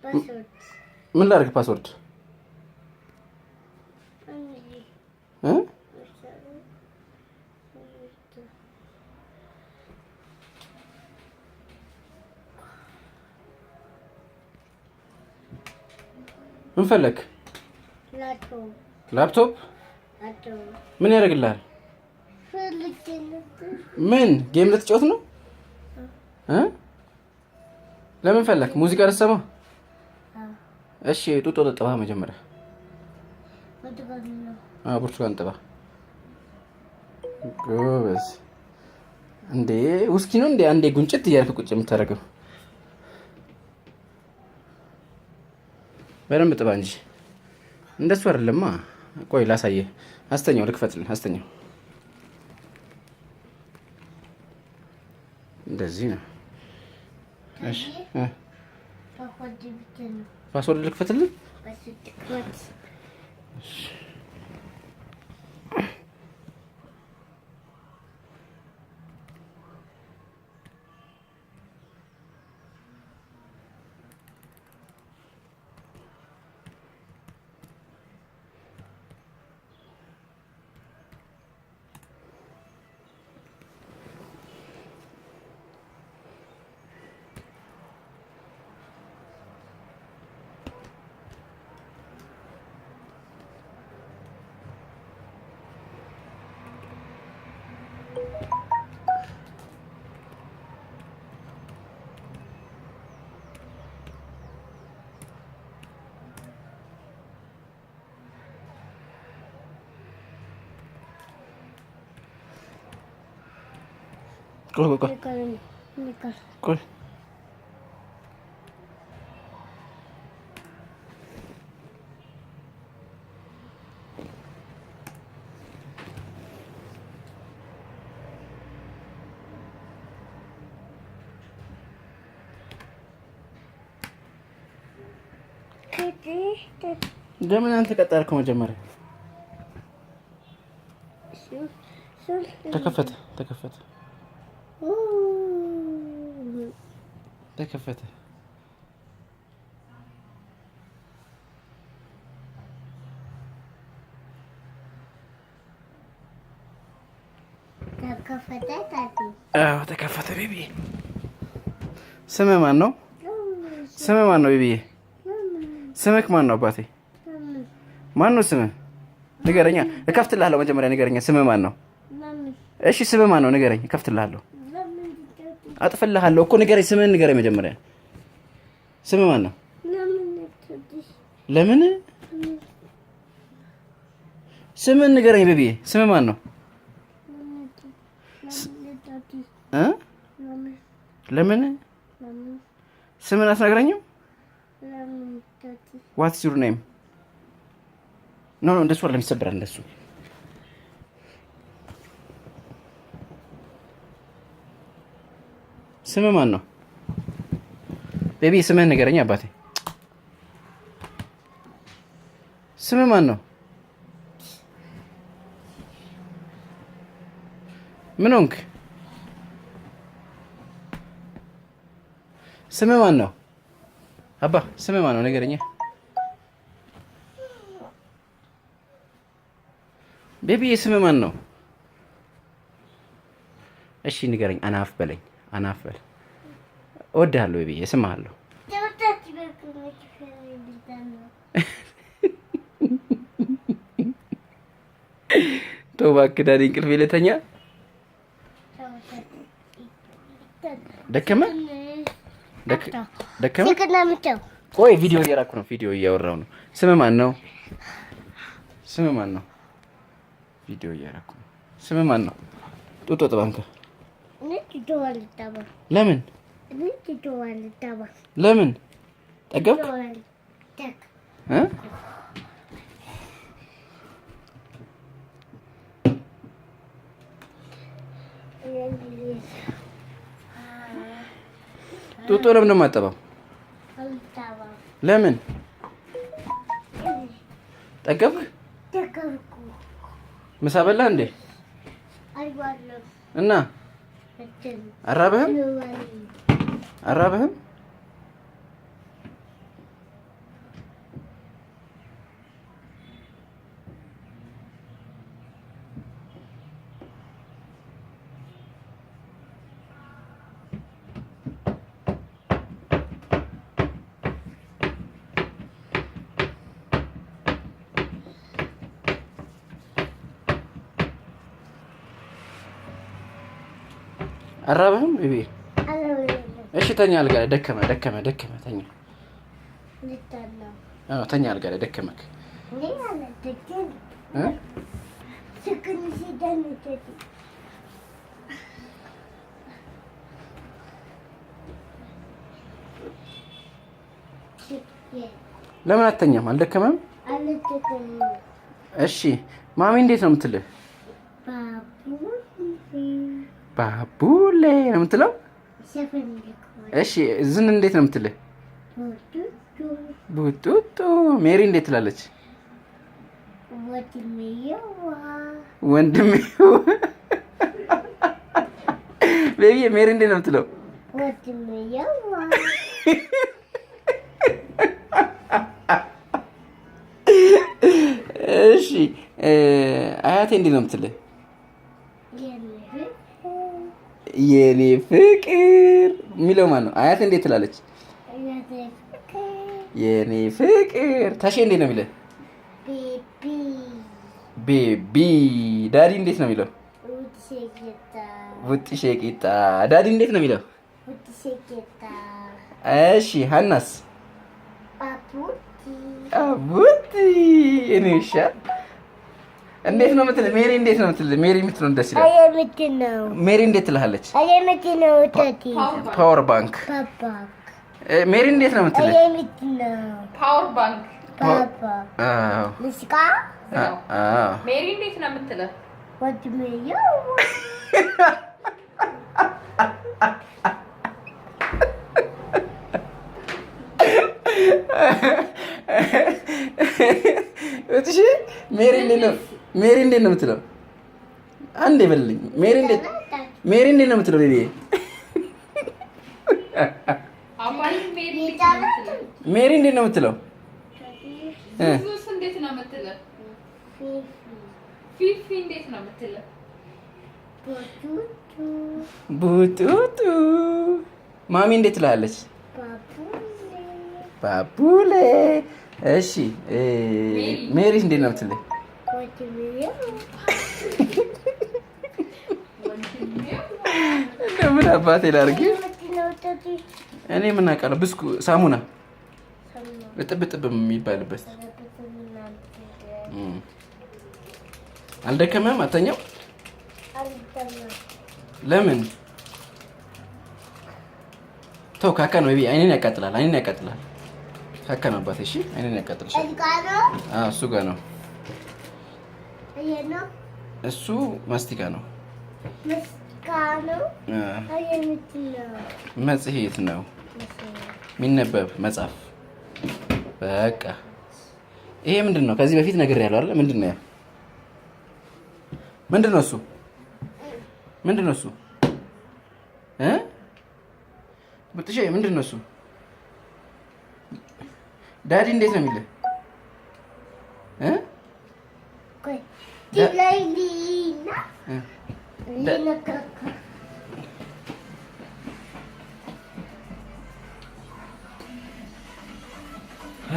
Password. ምን ላድርግ? Password እ? ምን ፈለግ? ላፕቶፕ። ላፕቶፕ? ላፕቶፕ። ምን ያደርግልሃል? ፈልጌ ነበር። ምን game ልትጫወት ነው እ? ለምን ፈለክ? ሙዚቃ ልትሰማ? እሺ፣ ጡጦ ጥባ መጀመሪያ። ብርቱካን ነው። አዎ፣ ብርቱካን ጥባ። ጎበዝ። እንዴ፣ ውስኪ ነው እንዴ? አንዴ ጉንጭት እያልክ ቁጭ የምታደርገው? በደንብ ጥባ እንጂ፣ እንደሱ አይደለማ። ቆይ ላሳየህ። አስተኛው፣ ልክፈትልህ። አስተኛው። እንደዚህ ነው። እሺ እ? Password ብቻ ነው። Password ልክፈትልህ? Password ክፈት። እሺ። ቆይ ቆይ ቆይ። ንቀር። ቆይ። ለምን አንተ ቀጠርከው መጀመሪያ? ተከፈተ፣ ተከፈተ፣ ተከፈተ። ተከፈተ ታቲ። አዎ፣ ተከፈተ። Baby፣ ስምህ ማን ነው? ስምህ ማን ነው baby ዬ? ስምህ ማን ነው አባቴ? ማን ነው ስምህ? ንገረኛ። እከፍትልሃለሁ። መጀመሪያ ንገረኛ። ስምህ ማን ነው? እሺ፣ ስምህ ማን ነው? ንገረኝ። እከፍትልሃለሁ። አጥፍልሃለሁ እኮ፣ ንገረኝ። ስምህን ንገረኝ መጀመሪያ። ስምህ ማን ነው? ለምን? ስምህን ንገረኝ baby ዬ። ስምህ ማን ነው? እ? ለምን ስምህን አትነግረኝም? What's your name? No, no፣ እንደሱ አይደለም፣ ይሰበራል እንደሱ። ስምህ ማን ነው baby? ስምህን ንገረኝ አባቴ። ስምህ ማን ነው? ምን ሆንክ? ስምህ ማን ነው? አባ፣ ስምህ ማን ነው? ንገረኛ። Baby፣ ስምህ ማን ነው? እሺ፣ ንገረኝ። አናፍ በለኝ። አናፍ በል። እወድሃለሁ baby፣ እስምሃለሁ። ነው። ተው እባክህ daddy፣ እንቅልፍ ልተኛ። ደከመ ደከመ። ቆይ፣ ቪዲዮ እየራኩ ነው። ቪዲዮ እያወራሁ ነው። ስምህ ማን ነው? ስምህ ማን ነው? ቪዲዮ እያራኩ ነው። ስምህ ማን ነው? ጡጦ ጥባ እንካ። ለምን ለምን ጠገብክ? እ? ጡጦ ለምን ነው የማጠባው? ለምን ጠገብክ? ምሳ በላ እንዴ? እና አራበህም? አራበህም? አራበህም baby? እሺ ተኛ አልጋ ላይ። ደከመ ደከመ ደከመ፣ ተኛ። አዎ ተኛ አልጋ ላይ፣ ደከመክ። እ ለምን አተኛም? አልደከመም? እሺ ማሚ እንዴት ነው የምትልህ? ባቡሌ ነው የምትለው? እሺ ዝን እንዴት ነው የምትልህ? ቡጡጡ። ሜሪ እንዴት ትላለች? ወንድሜ baby ሜሪ እንዴት ነው የምትለው? እሺ አያቴ እንዴት ነው የምትልህ? የኔ ፍቅር የሚለው ማን ነው? አያቴ እንዴት ትላለች? የኔ ፍቅር። ታሼ እንዴት ነው የሚልህ? Baby። Daddy እንዴት ነው የሚለው? ቡጥሼ ቂጣ። Daddy እንዴት ነው የሚለው? እሺ ሀናስ? አቡቲ። እኔ ውሻ እንዴት ነው የምትልህ? ሜሪ እንዴት ነው የምትልህ? ሜሪ የምትለው ደስ ይላል። ሜሪ እንዴት ትልሃለች? Power bank። ሜሪ እንዴት ነው የምትልህ? Power bank። ሜሪ እንዴት ነው የምትልህ? እሺ ሜሪ እንዴት ነው ሜሪ እንዴት ነው የምትለው? አንዴ በልልኝ። ሜሪ እንዴት ሜሪ እንዴት ነው የምትለው? Baby ሜሪ እንዴት ነው የምትለው? ዙዙስ እንዴት ነው የምትለው? ፊፊ እንዴት ነው የምትለው? ቡጡጡ። ማሚ እንዴት ትላለች? ባቡሌ። እሺ ሜሪ እንዴት ነው የምትልህ? ምን አባቴ ላድርግ? እኔ ምን አውቃለሁ? ብስኩ ሳሙና እጥብ እጥብ የሚባልበት። አልደከመም? አተኛው? ለምን? ተው፣ ካካ ነው baby፣ አይኔን ያቃጥላል። አይኔን ያቃጥላል። ካካ ነው አባቴ። እሺ አይኔን ያቃጥልሻል። አዎ እሱ ጋር ነው። እሱ ማስቲካ ነው። መጽሔት ነው የሚነበብ መጽሐፍ። በቃ ይሄ ምንድን ነው? ከዚህ በፊት ነግሬሃለሁ አይደል? ምንድን ነው ያ? ምንድን ነው እሱ? ምንድን ነው እሱ? እ ብጥሼ ምንድን ነው እሱ? Daddy እንዴት ነው የሚልህ? እ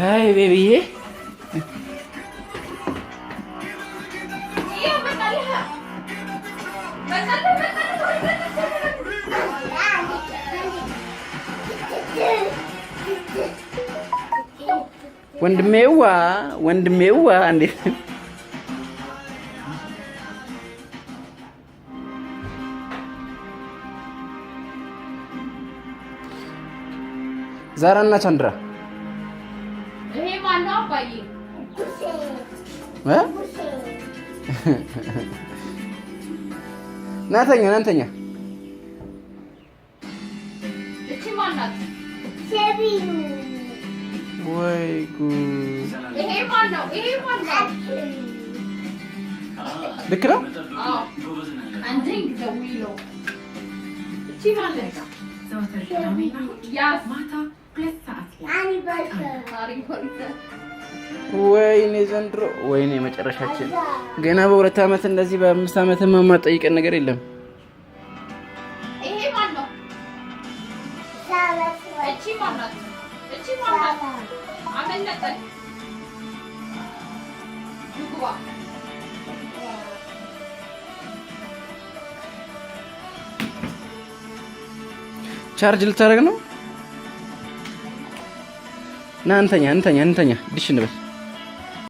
አይ baby ዬ ወንድሜዋ ወንድሜዋ እንዴት ዛራና ቻንድራ ይሄ ማነው አባዬ? እ ናተኛ ናተኛ እቺ ማናት? ወይ ጉድ! ይሄ ማነው? ይሄ ማነው? ልክ ነው። አዎ አንድንግ ዘዊሎ እቺ ማነች? ያስ ወይኔ ዘንድሮ፣ ወይኔ መጨረሻችን። ገና በ2 ዓመት እንደዚህ በ5 ዓመት የማጠይቀን ነገር የለም። ይሄ ማነው? እቺ ማናት? እቺ ማናት? አመለጠን። ግባ። ቻርጅ ልታደርግ ነው? ና እንተኛ፣ እንተኛ፣ እንተኛ፣ ድሽ እንበል።